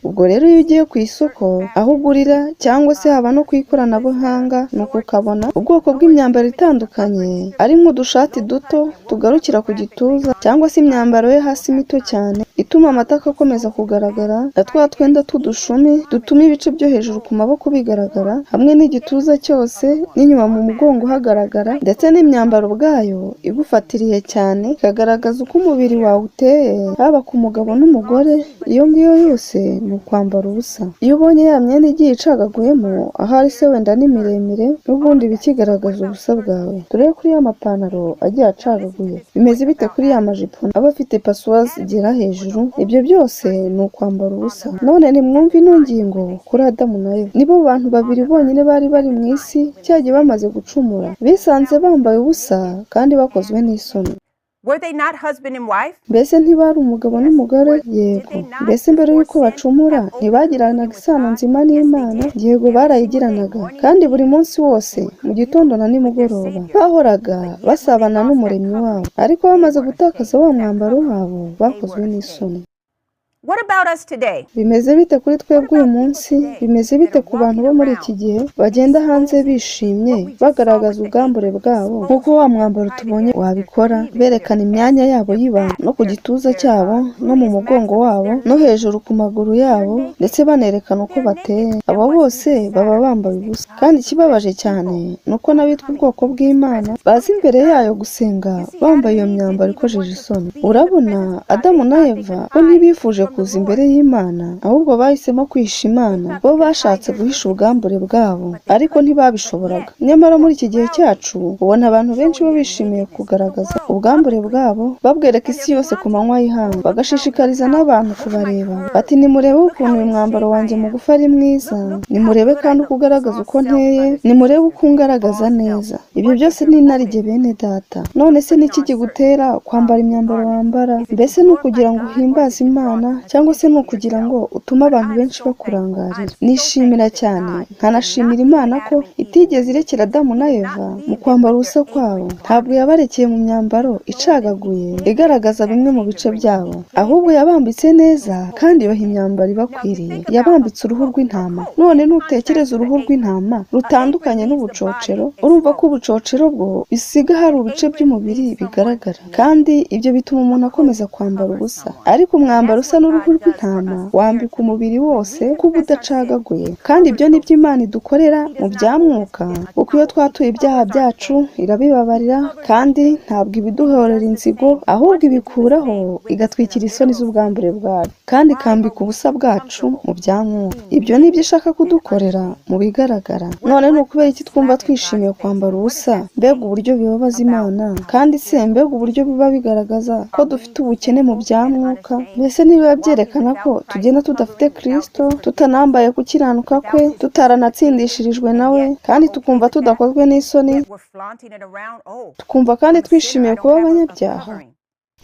Ubwo rero iyo ugiye ku isoko aho ugurira cyangwa se haba no ku ikoranabuhanga, nuko ukabona ubwoko bw'imyambaro itandukanye ari nk'udushati duto tugarukira ku gituza cyangwa se imyambaro yo hasi mito cyane ituma amatako akomeza kugaragara, na twa twenda tw'udushumi dutuma ibice byo hejuru ku maboko bigaragara hamwe n'igituza cyose n'inyuma mu mugongo hagaragara, ndetse n'imyambaro ubwayo igufatiriye cyane ikagaragaza uko umubiri wawe uteye, haba ku mugabo n'umugore. Iyo ngiyo yose ni ukwambara ubusa. Iyo ubonye ya myenda igiye icagaguyemo, ahari se wenda ni miremire, n'ubundi bikigaragaza ubusa bwawe. Turebe kuri ya mapantaro agiye acagaguye, bimeze bite kuri ya majipo aba afite pasuwa zigera hejuru? Ibyo byose ni ukwambara ubusa. None nimwumve ino ngingo kuri Adamu na Eva. Nibo bantu babiri bonyine bari bari mu isi cyagiye bamaze gucumura, bisanze bambaye ubusa kandi bakozwe n'isoni. Mbese ntibari umugabo n'umugore? Yego. Mbese mbere y'uko bacumura ntibagiranaga isano nzima n'Imana? Yego, barayigiranaga, kandi buri munsi wose mu gitondo na nimugoroba bahoraga basabana n'umuremyi wabo. Ariko bamaze gutakaza wa mwambaro wabo bakozwe n'isoni. Bimeze bite kuri twebwe uyu munsi? Bimeze bite ku bantu bo muri iki gihe bagenda hanze bishimye bagaragaza ubwambure bwabo nk'uko wa mwambaro tubonye wabikora, berekana imyanya yabo y'ibanga no ku gituza cyabo no mu mugongo wabo no hejuru ku maguru yabo, ndetse banerekana uko bateye? Abo bose baba bambaye ubusa. Kandi ikibabaje cyane ni uko n'abitwa ubwoko bw'Imana baza imbere yayo gusenga bambaye iyo myambaro ikojeje isoni. Urabona, Adamu na Eva bo ntibifuje kuza imbere y'Imana, ahubwo bahisemo kwihisha Imana. Bo bashatse guhisha ubwambure bwabo, ariko ntibabishoboraga. Nyamara muri iki gihe cyacu ubona abantu benshi bo bishimiye kugaragaza ubwambure bwabo, babwereka isi yose ku manywa y'ihangu, bagashishikariza n'abantu kubareba bati: nimurebe ukuntu uyu mwambaro wanjye mugufi ari mwiza, nimurebe kandi uko ugaragaza uko nteye, nimurebe uko ungaragaza neza. Ibyo byose ni inarijye bene data. None se niki kigutera kwambara imyambaro wambara? Mbese ni ukugira ngo uhimbaze Imana, cyangwa se ni ukugira ngo utume abantu benshi bakurangarira? Nishimira cyane nkanashimira Imana ko itigeze irekera Adamu na Eva mu kwambara ubusa kwabo. Ntabwo yabarekeye mu myambaro icagaguye igaragaza bimwe mu bice byabo, ahubwo yabambitse neza kandi ibaha imyambaro ibakwiriye. Yabambitse uruhu rw'intama. None nutekereza uruhu rw'intama rutandukanye n'ubucocero, urumva ko ubucocero bwo bisiga hari ibice by'umubiri bigaragara, kandi ibyo bituma umuntu akomeza kwambara ubusa. Ariko umwambaro usa n'uruhu rw'intama wambika umubiri wose kuba udacagaguye. Kandi ibyo ni byo Imana idukorera mu bya mwuka, kuko iyo twatuye ibyaha byacu irabibabarira, kandi ntabwo ibiduhorera inzigo, ahubwo ibikuraho igatwikira isoni z'ubwambure bwacu, kandi ikambika ubusa bwacu mu bya mwuka. Ibyo ni byo ishaka kudukorera mu bigaragara. None ni ukubera iki twumva twishimiye kwambara ubusa? Mbega uburyo bibabaza Imana! Kandi se mbega uburyo biba bigaragaza ko dufite ubukene mu bya mwuka! Mbese ntibiba byerekana ko tugenda tudafite Kristo, tutanambaye gukiranuka kwe, tutaranatsindishirijwe nawe, kandi tukumva tudakozwe n'isoni, tukumva kandi twishimiye kuba abanyabyaha?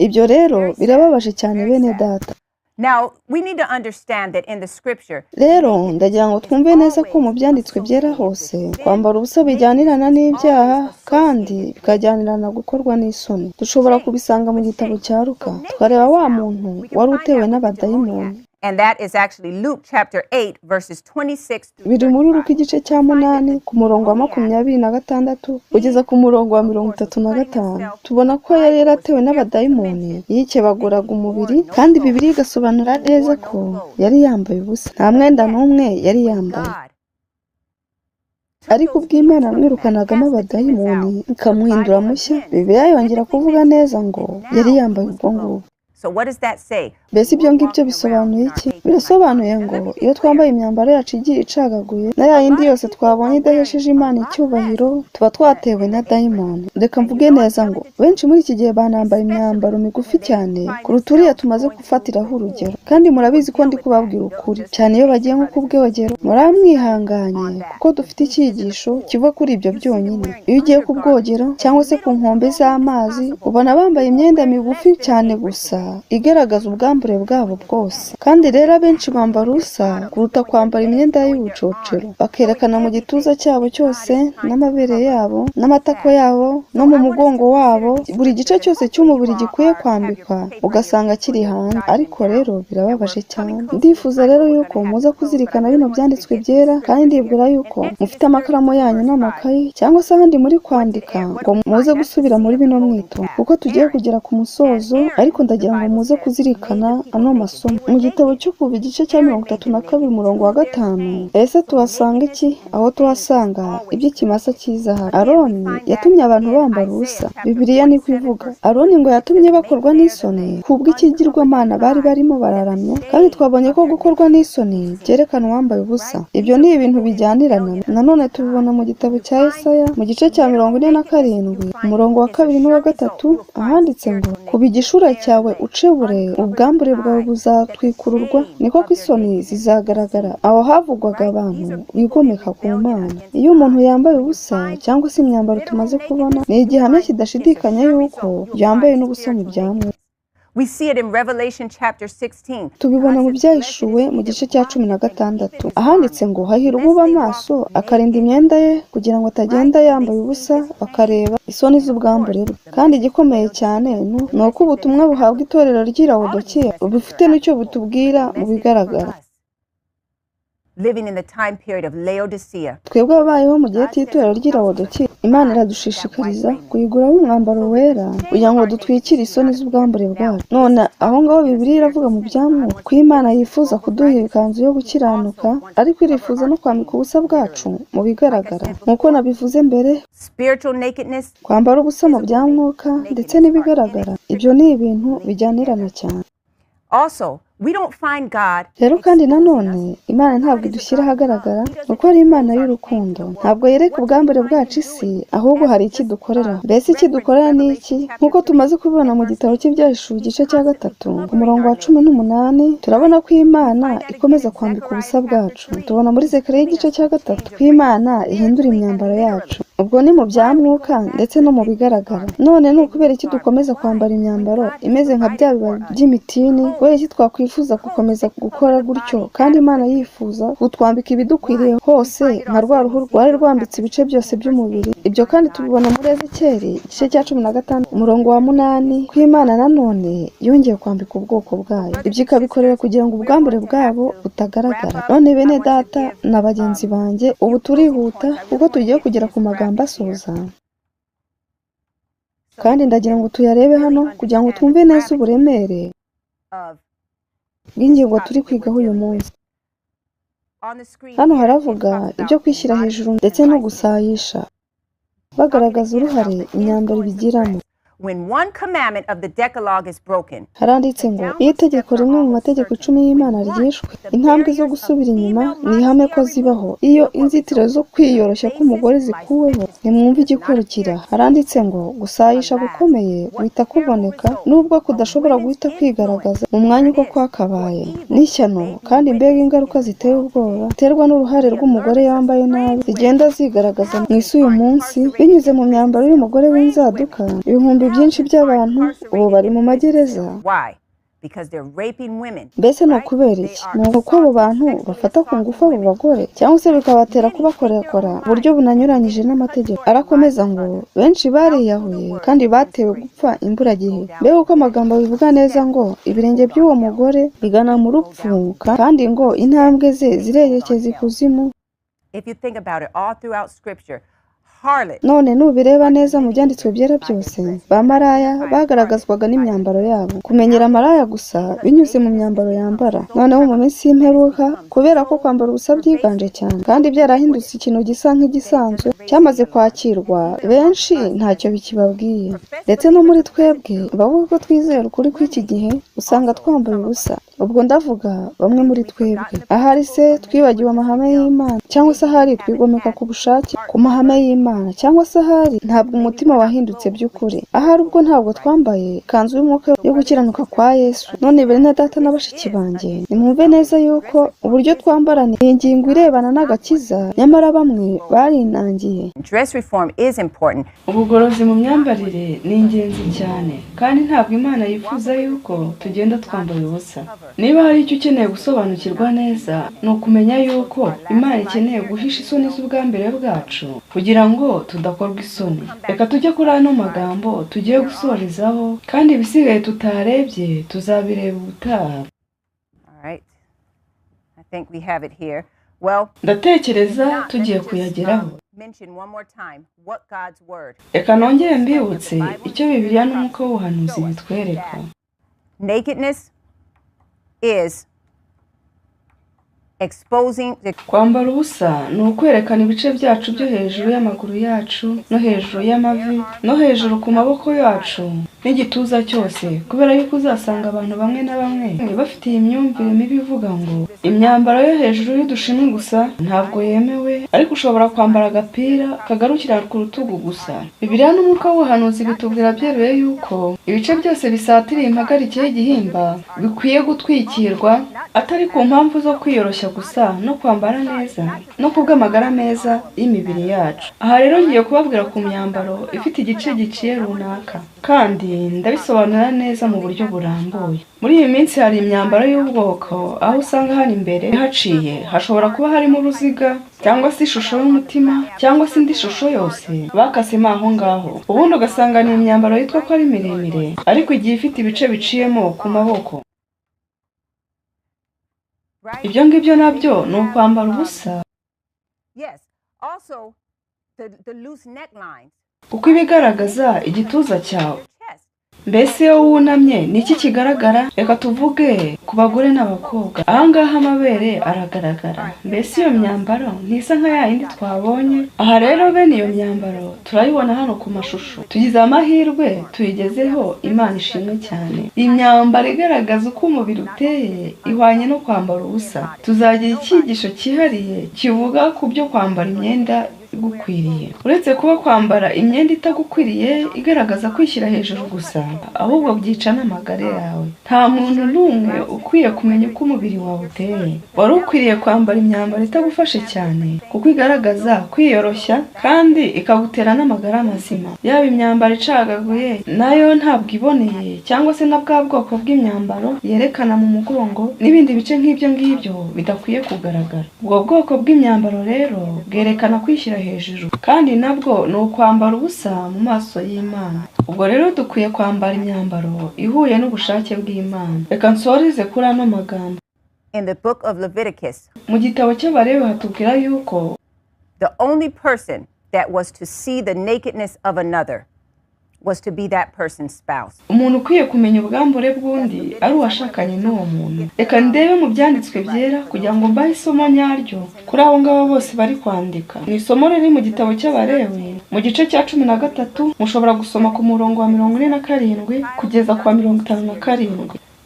Ibyo rero birababaje cyane bene data. Rero ndagira ngo twumve neza ko mu byanditswe byera hose kwambara ubusa bijyanirana n'ibyaha kandi bikajyanirana gukorwa n'isoni. Dushobora kubisanga mu gitabo cya Luka, tukareba wa muntu wari utewe n'abadayimoni. And that is actually Luke chapter 8 verses 26 through Biri muri Luka igice cya 8 ku murongo wa 26 kugeza ku murongo wa 35. Tubona ko yari yaratewe n'abadayimoni, yikebaguraga umubiri, kandi Bibiliya igasobanura neza ko yari yambaye ubusa, nta mwenda n'umwe yari yambaye. Ariko ubw'Imana yamwirukanagamo abadayimoni ikamuhindura mushya, Bibiliya yongera kuvuga neza ngo yari yambaye ubwo ngubwo. So what does that say? Mbese ibyo ngibyo bisobanuye iki? Birasobanuye ngo iyo twambaye imyambaro yacu igiye icagaguye na ya yindi yose twabonye idahesheje Imana icyubahiro, tuba twatewe na dayimoni. Reka mvuge neza ngo benshi muri iki gihe banambaye imyambaro migufi cyane kuruta uriya tumaze gufatiraho urugero, kandi murabizi ko ndi kubabwira ukuri cyane iyo bagiye nko ku bwogero. Muramwihanganye kuko dufite icyigisho kiva kuri ibyo byonyine. Iyo ugiye ku bwogero cyangwa se ku nkombe z'amazi, ubona bambaye imyenda migufi cyane gusa igaragaza ubwambure bwabo bwose. Kandi rero abenshi bambara ubusa kuruta kwambara imyenda y'ubucocero, bakerekana mu gituza cyabo cyose n'amabere yabo n'amatako yabo no mu mugongo wabo, buri gice cyose cy'umubiri gikwiye kwambikwa ugasanga kiri hanze. Ariko rero birababaje cyane. Ndifuza rero yuko muza kuzirikana bino byanditswe byera, kandi ndibwira yuko mufite amakaramu yanyu n'amakayi cyangwa se ahandi muri kwandika ngo muze gusubira muri bino mwito, kuko tugiye kugera ku musozo. Ariko ndagira ngo muze kuzirikana ano masomo. Mu gitabo cyo Kuva igice cya 32 umurongo wa 5, ese tuhasanga iki? Aho tuhasanga iby'ikimasa cy'izahabu. Aroni yatumye abantu bambara ubusa. Bibiliya niko ivuga. Aroni ngo yatumye bakorwa n'isoni kubw'ikigirwamana bari barimo bararamya, kandi twabonye ko gukorwa n'isoni byerekana uwambaye ubusa. Ibyo ni ibintu bijyanirana. Nanone tubibona mu gitabo cya Yesaya mu gice cya 47 umurongo wa 2 n'uwa 3, ahanditse ngo kuba igishura cyawe ucebure, ubwambure bwawe buzatwikururwa, niko ko isoni zizagaragara. Aho havugwaga abantu bigomeka ku Mana. Iyo umuntu yambaye ubusa cyangwa se imyambaro tumaze kubona, ni igihamya kidashidikanya yuko yambaye n'ubusa mu bya mwuka. We see it in Revelation chapter 16. Tubibona mu byahishuwe mu gice cya 16, ahanditse ngo hahirwa uba amaso akarinda imyenda ye kugira ngo atagenda yambaye ubusa bakareba isoni z'ubwambure bwe. Kandi igikomeye cyane ni uko ubutumwa buhabwa itorero ry'i Laodikiya bufite n'icyo butubwira mu bigaragara. Living in the time period of Laodicea. Twebwe abayeho mu gihe cy'itorero ry'i Laodikiya, Imana iradushishikariza kuyiguraho umwambaro wera kugira ngo dutwikire isoni z'ubwambure bwacu. None aho ngaho Bibiliya iravuga mu bya mwuka ko Imana yifuza kuduha ikanzu yo gukiranuka, ariko irifuza no kwambika ubusa bwacu mu bigaragara. Nk'uko nabivuze mbere, Spiritual nakedness, kwambara ubusa mu bya mwuka ndetse n'ibigaragara, ibyo ni ibintu bijyanirana cyane. Also, we don't find God Rero kandi nanone Imana ntabwo idushyira ahagaragara kuko ari Imana y'urukundo. Ntabwo yereka ubwambure bwacu isi, ahubwo hari icyo idukorera. Mbese icyo idukorera ni iki? Nk'uko tumaze kubibona mu gitabo cy'Ibyahishuwe igice cya 3 ku murongo wa 18, turabona ko Imana ikomeza kwambika ubusa bwacu. Tubona muri Zekariya igice cya 3 ko Imana ihindura imyambaro yacu. Ubwo ni mu bya mwuka ndetse no mu bigaragara. None ni ukubera iki dukomeza kwambara imyambaro imeze nka bya bibabi by'imitini? Kubera iki twakwifuza gukomeza gukora gutyo kandi Imana yifuza kutwambika ibidukwiriye hose nka rwa ruhu rwari rwambitse ibice byose by'umubiri? Ibyo kandi tubibona muri Ezekiyeli igice cya 15 umurongo wa 8, ko Imana nanone yongeye kwambika ubwoko bwayo. Ibyo ikabikorera kugira ngo ubwambure bwabo butagaragara. None bene data na bagenzi banjye, ubu turihuta kuko tugiye kugera ku magambo asoza, kandi ndagira ngo tuyarebe hano kugira ngo twumve neza uburemere bw'ingingo turi kwigaho uyu munsi. Hano haravuga ibyo kwishyira hejuru ndetse no gusayisha, bagaragaza uruhare imyambaro ibigiramo. When one commandment of the Decalogue is broken, Haranditse ngo iyo itegeko rimwe mu mategeko 10 y'Imana ryishwe, intambwe zo gusubira inyuma ni ihame ko zibaho. Iyo inzitiro zo kwiyoroshya k'umugore zikuweho, nimwumve igikurikira. Haranditse ngo gusayisha gukomeye guhita kuboneka, nubwo kudashobora guhita kwigaragaza mu mwanya uko kwakabaye. N'ishyano kandi mbega ingaruka ziteye ubwoba ziterwa n'uruhare rw'umugore yambaye nabi zigenda zigaragaza mu isi uyu munsi binyuze mu myambaro y'umugore w'inzaduka. Ibihumbi byinshi by'abantu ubu bari mu magereza. Why? Because they're raping women. Mbese ni ukubera iki? Ni uko abo bantu bafata ku ngufu abo bagore, cyangwa se bikabatera kubakorakora mu buryo bunanyuranyije n'amategeko. Arakomeza ngo benshi bariyahuye kandi batewe gupfa imburagihe. Mbega uko amagambo abivuga neza ngo ibirenge by'uwo mugore bigana mu rupfu, kandi ngo intambwe ze zirerekeza ikuzimu. If you think about it, all throughout scripture, harlot None nubireba neza mu byanditswe byera byose, ba maraya bagaragazwaga n'imyambaro yabo. Kumenyera maraya gusa binyuze mu myambaro yambara. Noneho mu minsi y'imperuka, kubera ko kwambara ubusa byiganje cyane kandi byarahindutse ikintu gisa nk'igisanzwe cyamaze kwakirwa, benshi ntacyo bikibabwiye. Ndetse no muri twebwe bavuga ko twizera ukuri kw'iki gihe, usanga twambaye ubusa. Ubwo ndavuga bamwe muri twebwe. Ahari se twibagiwe amahame y'Imana, cyangwa se ahari twigomeka ku bushake ku mahame y'Imana, cyangwa se ahari ntabwo umutima wahindutse by'ukuri. Ahari ubwo ntabwo twambaye ikanzu y'umwuka yo gukiranuka kwa Yesu. None bene data na bashiki banjye, nimwumve neza yuko uburyo twambara ni ingingo irebana n'agakiza, nyamara bamwe barinangiye. Dress reform is important. Ubugorozi mu myambarire ni ingenzi cyane, kandi ntabwo Imana yifuza yuko tugenda twambaye ubusa. Niba hari icyo ukeneye gusobanukirwa neza, ni ukumenya yuko Imana ikeneye guhisha isoni z'ubwambere bwacu kugira ngo tudakorwa isoni. Reka tujye kuri ano magambo tugiye gusorezaho, kandi ibisigaye tutarebye tuzabireba ubutaha. All right. I think we have it here. Well, Ndatekereza tugiye kuyageraho. mention one more time what God's word. Reka nongere mbibutse icyo Bibiliya n'umwuka w'ubuhanuzi bitwereka. Nakedness is exposing the Kwambara ubusa ni ukwerekana ibice byacu byo hejuru y'amaguru yacu, no hejuru y'amavi, no hejuru ku maboko yacu n'igituza cyose, kubera yuko uzasanga abantu bamwe na bamwe bafite iyi myumvire mibi ivuga ngo imyambaro yo hejuru y'udushumi gusa ntabwo yemewe, ariko ushobora kwambara agapira kagarukira ku rutugu gusa. Bibiliya n'umwuka w'ubuhanuzi bitubwira byeruye yuko ibice byose bisatiriye impagarike y'igihimba bikwiye gutwikirwa, atari ku mpamvu zo kwiyoroshya gusa no kwambara neza no kubw'amagara meza y'imibiri yacu. Aha rero ngiye kubabwira ku myambaro ifite igice giciye runaka, kandi ndabisobanura neza mu buryo burambuye. Muri iyi minsi hari imyambaro y'ubwoko aho usanga hano imbere haciye, hashobora kuba harimo uruziga cyangwa se ishusho y'umutima cyangwa se indi shusho yose bakasemo aho ngaho. Ubundi ugasanga ni imyambaro yitwa ko ari miremire, ariko igiye ifite ibice biciyemo ku maboko. right? Ibyo ngibyo nabyo ni ukwambara ubusa, Yes. Also, the loose necklines. kuko ibigaragaza igituza cyawe. Your chest. Mbese iyo wunamye ni iki kigaragara? Reka tuvuge ku bagore n'abakobwa. Aha ngaha amabere aragaragara. Mbese iyo myambaro ntisa nka ya yindi twabonye? Aha rero bene iyo myambaro turayibona hano ku mashusho. Tugize amahirwe tuyigezeho, Imana ishimwe cyane. Iyi myambaro igaragaza uko umubiri uteye ihwanye no kwambara ubusa. Tuzagira icyigisho cyihariye kivuga ku byo kwambara imyenda igukwiriye. Uretse kuba kwambara imyenda itagukwiriye igaragaza kwishyira hejuru gusa, ahubwo byica n'amagara yawe. Nta muntu n'umwe ukwiye kumenya uko umubiri wawe uteye. Wari ukwiriye kwambara imyambaro itagufashe cyane, kuko igaragaza kwiyoroshya kandi ikagutera n'amagara mazima. Yaba imyambaro icagaguye nayo ntabwo iboneye, cyangwa se na bwa bwoko bw'imyambaro yerekana mu mugongo n'ibindi bice nk'ibyo ngibyo bidakwiye kugaragara. Ubwo bwoko bw'imyambaro rero bwerekana kwishyira hejuru, kandi nabwo ni ukwambara ubusa mu maso y'Imana. Ubwo rero dukwiye kwambara imyambaro ihuye n'ubushake bw'Imana. Reka nsoreze kuri ano magambo. In the book of Leviticus, Mu gitabo cy'Abalewi hatubwira yuko the only person that was to see the nakedness of another was to be that person's spouse. umuntu ukwiye kumenya ubwambure bw'undi ari uwashakanye n'uwo muntu. Reka ndebe mu byanditswe byera kugira ngo mbahe isomo nyaryo kuri abo ngabo bose bari kwandika. Ni isomo riri mu gitabo cy'Abalewi mu gice cya 13, mushobora gusoma ku murongo wa 47 kugeza ku wa 57.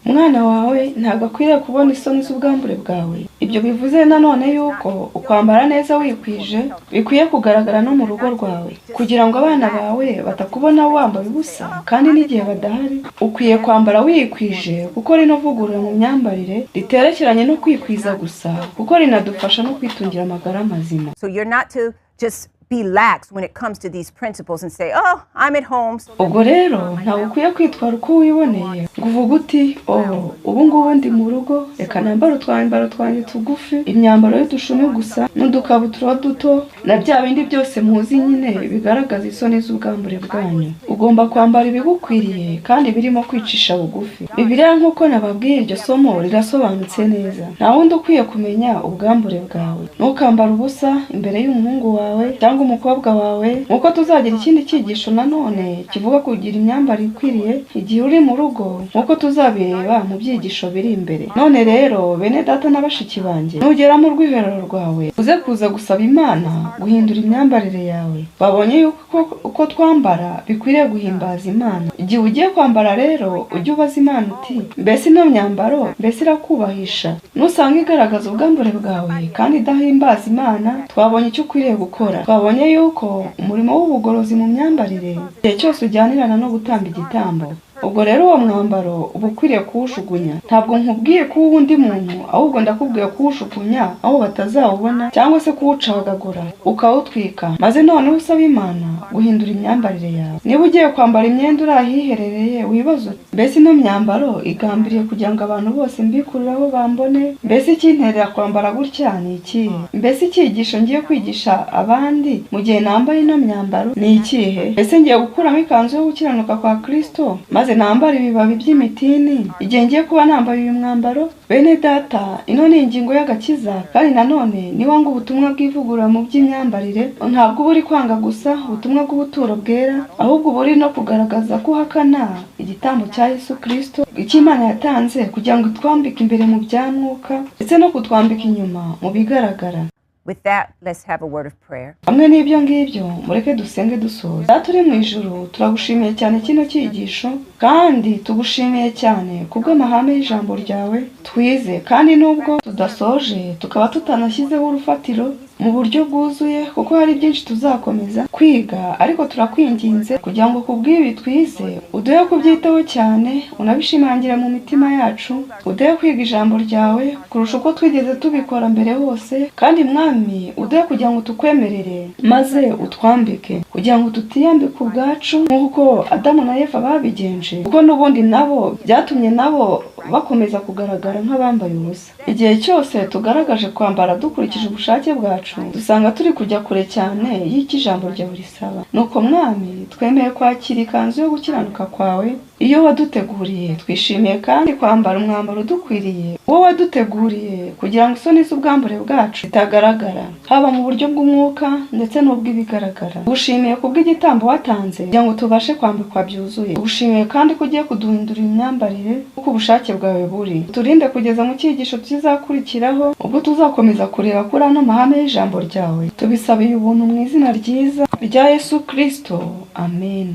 Umwana wawe ntabwo akwiriye kubona isoni z'ubwambure bwawe. Ibyo bivuze nanone yuko ukwambara neza wikwije bikwiye kugaragara no mu rugo rwawe, kugira ngo abana bawe batakubona wambaye ubusa, kandi n'igihe badahari ukwiye kwambara wikwije, kuko rino vugurura mu myambarire riterekeranye no kwikwiza gusa, kuko rinadufasha no kwitungira amagara mazima. So you're not to just be lax when it comes to these principles and say, oh, I'm at home. So Ubwo rero ntabwo ukwiye kwitwara uko wiboneye ngo uvuge uti oh, ubu ngubu ndi mu rugo, reka nambare utwambaro twanjye tugufi, imyambaro y'udushumi gusa n'udukabutura duto na bya bindi byose muzi nyine bigaragaza isoni z'ubwambure bwanyu. Ugomba kwambara ibigukwiriye kandi birimo kwicisha bugufi. Bibiliya nk'uko nababwiye iryo somo rirasobanutse neza. Nta wundi ukwiye kumenya ubwambure bwawe. Ntukambare ubusa imbere y'umuhungu wawe cyangwa umukobwa wawe, nk'uko tuzagira ikindi cyigisho nanone kivuga kugira imyambarire ikwiriye igihe uri mu rugo, nk'uko tuzabireba mu byigisho biri imbere. None rero bene data na bashiki banjye, nugera mu rwiherero rwawe uze kuza gusaba Imana guhindura imyambarire yawe. Babonye yuko uko twambara bikwiriye guhimbaza Imana. Igihe ugiye kwambara rero ujye ubaza Imana uti mbese ino myambaro mbese irakubahisha? Nusanga igaragaza ubwambure bwawe kandi idahimbaza Imana, twabonye icyo ukwiriye gukora. Twabonye yuko umurimo w'ubugorozi mu myambarire igihe cyose ujyanirana no gutamba igitambo. Ubwo rero uwo mwambaro uba ukwiriye kuwujugunya. Ntabwo nkubwiye kuwuha undi muntu, ahubwo ndakubwiye kuwujugunya aho batazawubona, cyangwa se kuwucagagura ukawutwika, maze noneho usaba Imana guhindura imyambarire yawe. Niba ugiye kwambara imyenda uri ahiherereye, wibaze uti mbese ino myambaro igambiriye kugira ngo abantu bose mbikuriraho bambone? Mbese ikinterera kwambara gutya ni ikihe? Mbese icyigisho ngiye kwigisha abandi mu gihe nambaye ino myambaro ni ikihe? Mbese ngiye gukuramo ikanzu yo gukiranuka kwa Kristo maze nambara ibibabi by'imitini igihe ngiye kuba nambaye uyu mwambaro? Bene data, ino ni ingingo y'agakiza, kandi nanone niwanga ubutumwa bw'ivugurura mu by'imyambarire, ntabwo uba uri kwanga gusa ubutumwa bw'ubuturo bwera, ahubwo uba uri no kugaragaza ko uhakana igitambo cya Yesu Kristo, icyo Imana yatanze kugira ngo itwambike imbere mu bya mwuka ndetse no kutwambika inyuma mu bigaragara. With that, let's have a word of prayer. Hamwe n'ibyo ngibyo, mureke dusenge dusoza. Data uri mu ijuru, turagushimiye cyane kino cyigisho, kandi tugushimiye cyane kubw'amahame y'ijambo ryawe twize, kandi nubwo tudasoje tukaba tutanashyizeho urufatiro mu buryo bwuzuye, kuko hari byinshi tuzakomeza kwiga, ariko turakwinginze kugira ngo kubw'ibi twize uduhe kubyitaho cyane, unabishimangire mu mitima yacu, uduhe kwiga ijambo ryawe kurusha uko twigeze tubikora mbere hose, kandi Mwami uduhe kugira ngo tukwemerere maze utwambike, kugira ngo tutiyambike ubwacu nk'uko Adamu na Eva babigenje, kuko n'ubundi nabo byatumye nabo bakomeza kugaragara nk'abambaye ubusa. Igihe cyose tugaragaje kwambara dukurikije ubushake bwacu, dusanga turi kujya kure cyane y'icyo ijambo ryawe risaba. Nuko Mwami, twemeye kwakira ikanzu yo gukiranuka kwawe iyo waduteguriye. Twishimiye kandi kwambara umwambaro udukwiriye uwo waduteguriye, kugira ngo isoni z'ubwambure bwacu zitagaragara, haba mu buryo bw'umwuka ndetse n'ubw'ibigaragara. Tugushimiye kubw'igitambo watanze kugira ngo tubashe kwambikwa byuzuye. Tugushimiye kandi ko ugiye kuduhindurira imyambarire uko ubushake bwawe buri. Turinde kugeza mu cyigisho kizakurikiraho, ubwo tuzakomeza kureba kuri ano mahame y'ijambo ryawe. Tubisabiye ubuntu mu izina ryiza rya Yesu Kristo, amen.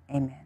Amen.